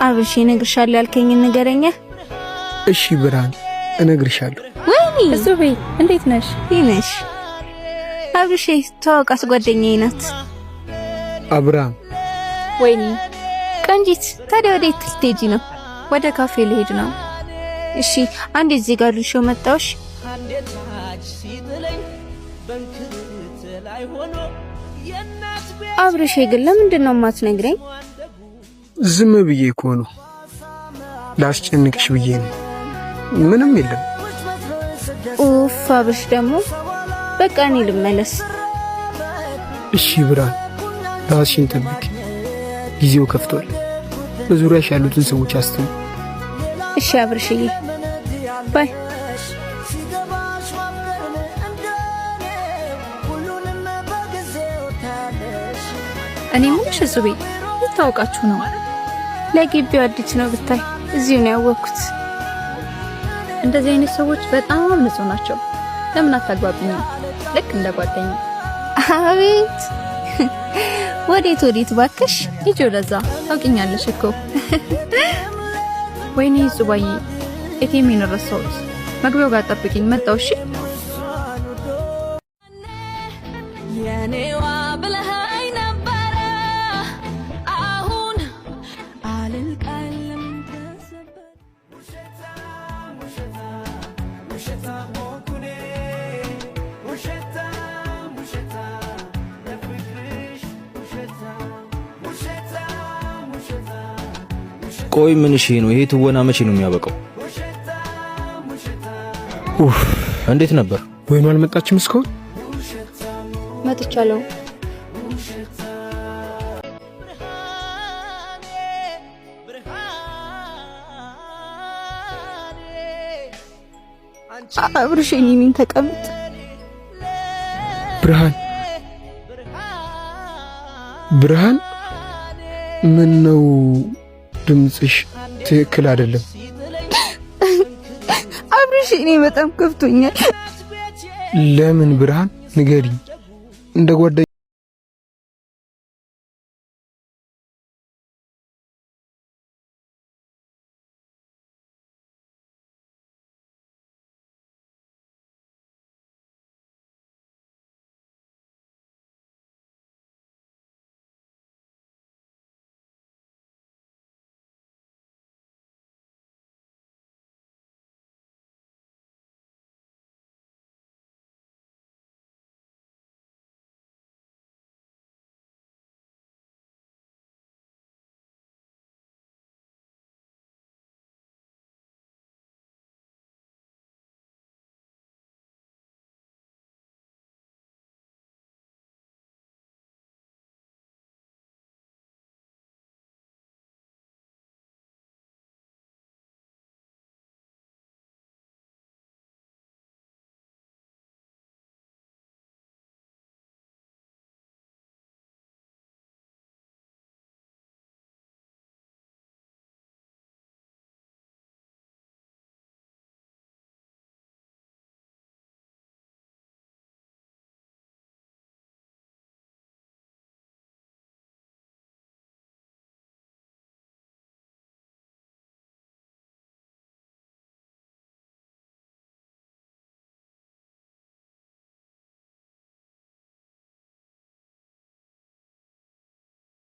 አብርሽ እነግርሻለሁ ያልከኝን ንገረኛ። እሺ ብርሃን፣ እነግርሻለሁ። ወይኔ እዙቤ እንዴት ነሽ? ይነሽ አብርሽ፣ ተዋውቃት፣ ጓደኛዬ ናት። አብርሃም። ወይኔ ቆንጂት፣ ታዲያ ወዴት ልትሄጂ ነው? ወደ ካፌ ልሄድ ነው። እሺ አንዴ እዚህ ጋር ልሾ መጣሁሽ። አብርሽ ግን ለምንድን ነው የማትነግረኝ? ዝም ብዬ እኮ ነው፣ ላስጨንቅሽ ብዬ ነው። ምንም የለም። ኡፍ አብርሽ ደግሞ በቃ እኔ ልመለስ። እሺ ብርሃን፣ ራስሽን ጠብቂ። ጊዜው ከፍቷል። በዙሪያሽ ያሉትን ሰዎች አስተውይ። እሺ አብርሽዬ bye። እኔ የምልሽ እዙቤ ልታወቃችሁ ነው? ለግቢው አዲስ ነው ብታይ፣ እዚሁ ነው ያወቅኩት። እንደዚህ አይነት ሰዎች በጣም ንጹህ ናቸው። ለምን አታግባቢኝም? ልክ እንደ ጓደኛ። አቤት ወዴት ወዴት ባክሽ? ሂጂ ወደዛ፣ ታውቂኛለሽ እኮ። ወይኔ ጹባዬ፣ ATM ረሳሁት። መግቢያው ጋር ጠብቂኝ፣ መጣሁ። እሺ የኔዋ ብለኸኝ ነበረ አሁን አልልቀልም ተሰበር። ቆይ ምን እሺ ነው ይሄ ትወና መቼ ነው የሚያበቃው? ኡፍ እንዴት ነበር? ወይኑ አልመጣችም እስካሁን። መጥቻለሁ። አብርሽ እኔን ተቀምጥ። ብርሃን ብርሃን፣ ምን ነው ድምፅሽ ትክክል አይደለም። አብርሽ እኔ በጣም ከፍቶኛል። ለምን ብርሃን ንገሪኝ። እንደ ጓደኛ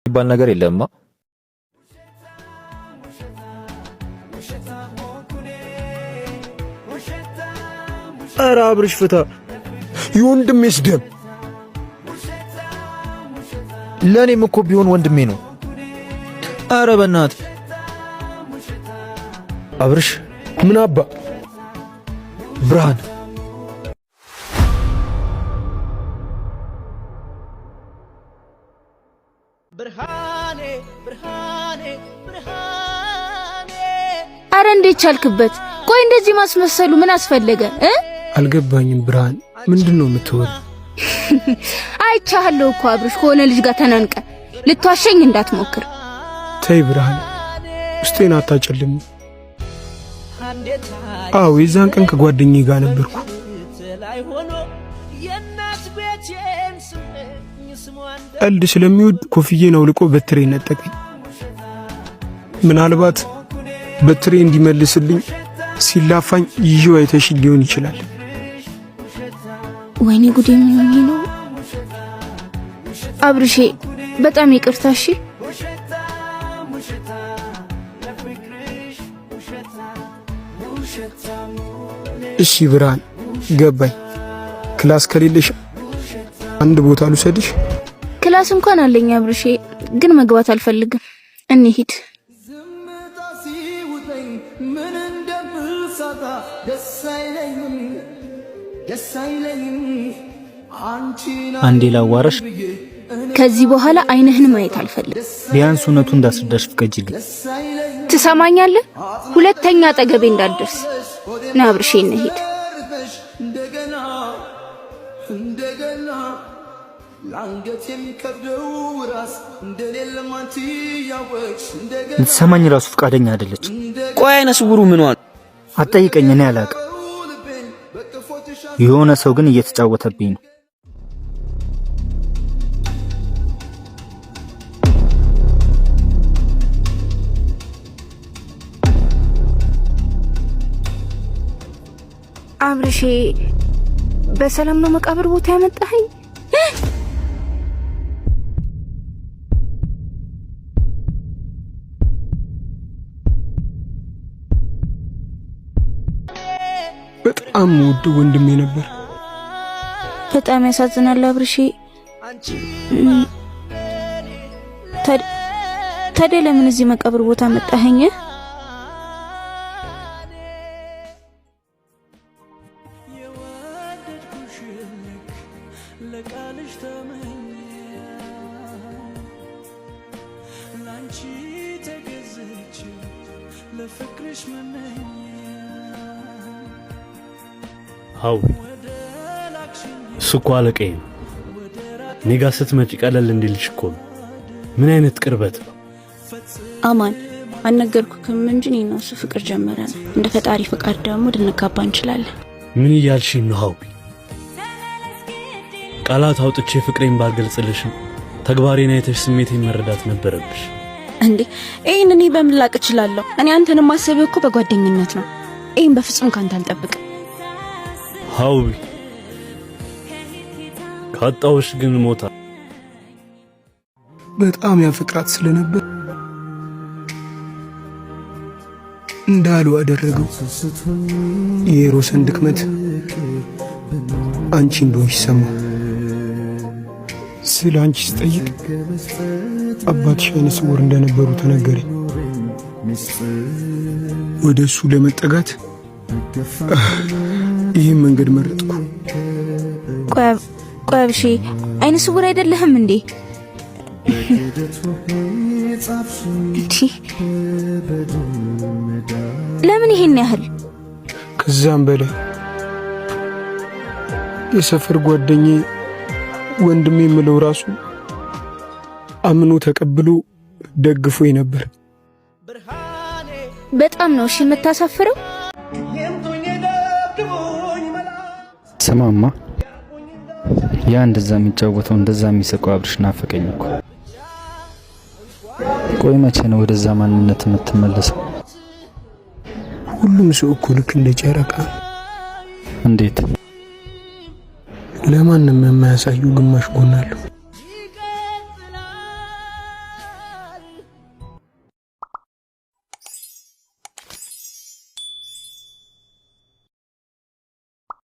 የሚባል ነገር የለማ። ኧረ አብርሽ ፍታ፣ የወንድሜስ ደም ለእኔም እኮ ቢሆን ወንድሜ ነው። ኧረ በእናትህ አብርሽ። ምን አባ ብርሃን አረ እንዴት ቻልክበት? ቆይ እንደዚህ ማስመሰሉ ምን አስፈለገ እ? አልገባኝም ብርሃን፣ ምንድን ነው የምትወሪው? አይቻለሁ እኮ አብርሽ ከሆነ ልጅ ጋር ተናንቀ ልትዋሸኝ እንዳትሞክር። ተይ ብርሃን፣ ውስጤን አታጨልም። አዎ የዛን ቀን ከጓደኛዬ ጋር ነበርኩ። ቀልድ ስለሚወድ ኮፍዬን አውልቆ በትሬ ነጠቀኝ። ምናልባት በትሬ እንዲመልስልኝ ሲላፋኝ ይዤው አይተሽ ሊሆን ይችላል። ወይኔ ጉዴ! ምን ሆኜ ነው? አብርሼ በጣም ይቅርታ እሺ። እሺ ብርሃን፣ ገባኝ። Class ከሌለሽ አንድ ቦታ ልውሰድሽ። Class እንኳን አለኝ አብርሼ፣ ግን መግባት አልፈልግም። እንሂድ። ዝምታ ሲውጠኝ ምን እንደምሳታ ደስ አይለኝም ደስ አይለኝም አንቺን አንዴ ላዋራሽ። ከዚህ በኋላ አይንህን ማየት አልፈልግም። ቢያንስ እውነቱን እንዳስረዳሽ ፍቀጂልኝ። ትሰማኛለህ? ሁለተኛ አጠገቤ እንዳትደርስ። ና አብርሼ እንሂድ። እንደገና እንደገና ለአንገት የሚከብደው ራስ እንደሌለም አንቺ ያወቅሽ እንደገና ልትሰማኝ ራሱ ፈቃደኛ አይደለች። ቆይ አይነ ስውሩ ምኗን አትጠይቀኝ፣ እኔ አላውቅም። የሆነ ሰው ግን እየተጫወተብኝ ነው። አብርሼ በሰላም ነው መቃብር ቦታ ያመጣኸኝ? በጣም ውድ ወንድሜ ነበር። በጣም ያሳዝናል አብርሼ። ታዲያ ለምን እዚህ መቃብር ቦታ መጣኸኝ? ለቃልሽ ተመኘ ላንቺ ተገዝቼ ለፍቅርሽ መመኘ ሀዊ እሱ እኮ አለቃዬ ነው። እኔ ጋር ስትመጪ ቀለል እንዲልሽ እኮ ነው። ምን አይነት ቅርበት ነው? አማን አልነገርኩክም እንጂ እኔና እሱ ፍቅር ጀመረን። እንደ ፈጣሪ ፈቃድ ደግሞ ልንጋባ እንችላለን። ምን እያልሽኝ ነው ሀዊ? ቃላት አውጥቼ ፍቅሬን ባልገልጽልሽም ተግባሬን አይተሽ ስሜቴን መረዳት ነበረብሽ። እንዴ ይህን እኔ በምን ላቅ እችላለሁ? እኔ አንተን ማሰብህ እኮ በጓደኝነት ነው። ይህን በፍጹም ካንተ አልጠብቅም። ሀዊ ካጣሁሽ ግን ሞታ በጣም ያፈቅራት ስለነበር እንዳሉ አደረገው። የኤሮስን ድክመት አንቺ እንደሆንሽ ሰማሁ። ስለ አንቺ ስጠይቅ አባትሽ አይነ ስውር እንደነበሩ ተነገረኝ። ወደ እሱ ለመጠጋት ይህን መንገድ መረጥኩ። ቆይ አብርሼ አይነ ስውር አይደለህም እንዴ? እንዴ ለምን ይሄን ያህል? ከዛም በላይ የሰፈር ጓደኛዬ ወንድሜ የምለው ራሱ አምኖ ተቀብሎ ደግፎኝ ነበር። በጣም ነው እሺ የምታሳፍረው። ስማማ፣ ያ እንደዛ የሚጫወተው እንደዛ የሚስቀው አብርሽ ናፈቀኝ እኮ። ቆይ መቼ ነው ወደዛ ማንነት የምትመለሰው? ሁሉም ሰው እኮ ልክ እንደ ጨረቃ ነው። እንዴት? ለማንም የማያሳዩ ግማሽ ጎን አለው።